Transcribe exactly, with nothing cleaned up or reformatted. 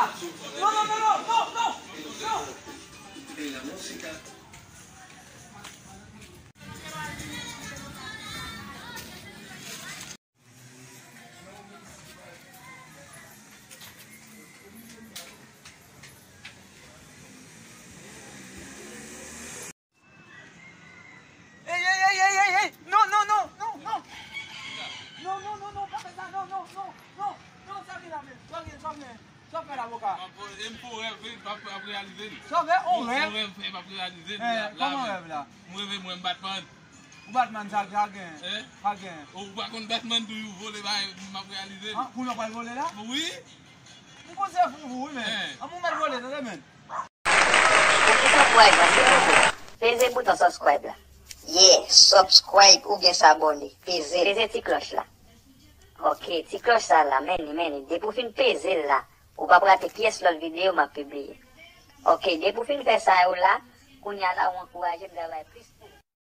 Non, non, non, non, non, non, non. Ey, ey, ey, ey, ey, ey! Non, non, non, non, non! Non, non, non, non, pa fè sa, non, non, non, non, non, sa gen la menm, sa gen, sa gen, sa fè la, boka. M ap, e m fè yon rèv, wi, m ap, m ap reyalize l. Sa fè yon rèv? Yon rèv, m ap reyalize l. Eh, la, kòman la, rèv la? M reve mwen, m Batman. Ou Batman, sa, sa gen, eh? Sa gen. Ou pa konn Batman tou, yon vole, bay, m ap reyalize l. Ah, pou nou pral vole la? Wi. M konn se fou, wi, men. Eh. An, mwen mèt vole, tande, men. Poukisa w pran egzanp, silvouplè? Peze bouton subscribe la. Yeah, subscribe oubyen sabone. Peze l. Peze ti klòch la. Ok, ti klòch sa la, men li, men li. Depi w fin peze l la, ou p ap rate pyès lòt videyo m ap pibliye. Ok, depi w fin fè sa yo la, kounye a la, ou ankouraje m travay plis.